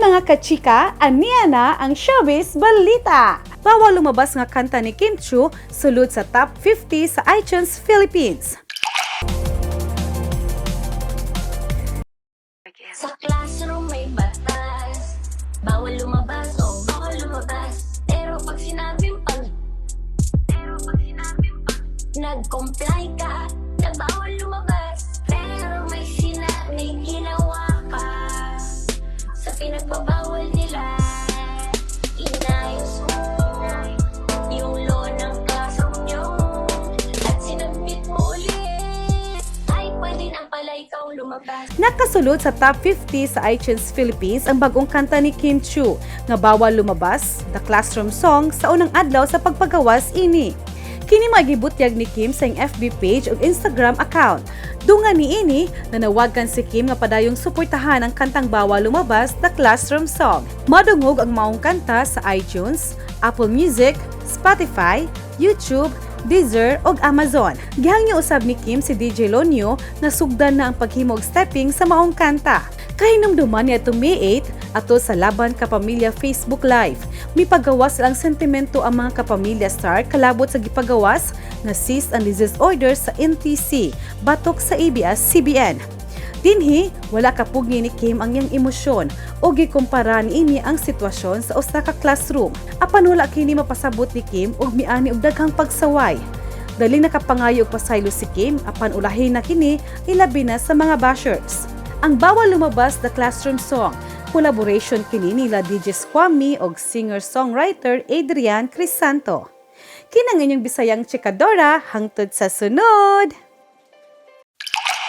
Mga kachika, aniya na ang Showbiz Balita! Bawal Lumabas nga kanta ni Kim Chiu sulod sa top 50 sa iTunes Philippines. Sa classroom may batas. Bawal lumabas o bawal lumabas. Pero pag sinabing pag nag-comply ka na bawal lumabas, pero may ginawa ka sa pinagbabawal nila. Inayos mo yung law ng classroom nyo at sinubmit mo ulit. Ay, pwede na pala ikaw lumabas. Nakasulod sa top 50 sa iTunes Philippines ang bagong kanta ni Kim Chiu nga Bawal Lumabas, The Classroom Song, sa unang adlaw sa pagpagawas ini. Kini magibutyag ni Kim sa iyang FB page ug Instagram account. Dungan niini, nanawagan si Kim nga padayong suportahan ang kantang Bawal Lumabas, The Classroom Song. Madungog ang maong kanta sa iTunes, Apple Music, Spotify, YouTube, Deezer ug Amazon. Gihangyo usab ni Kim si DJ Lonio na sugdan na ang paghimo og stepping sa maong kanta. Kahinumduman niadtong May 8 ato sa Laban Kapamilya Facebook Live. Mipagawas lang sentimento ang mga Kapamilya star kalabot sa gipagawas na cease and desist order sa NTC batok sa ABS-CBN. Dinhi, wala kapugni ni Kim ang iyang emosyon o gikumpara niini ang sitwasyon sa usa ka classroom. Apan wala kini mapasabot ni Kim ug miani og daghang pagsaway. Dali nakapangayo og pasaylo si Kim, apan ulahin na kini, ilabi na sa mga bashers. Ang Bawal Lumabas, The Classroom Song, collaboration kini nila DJ Squammy og singer-songwriter Adrian Crisanto. Kinang inyong Bisayang chikadora, hangtod sa sunod!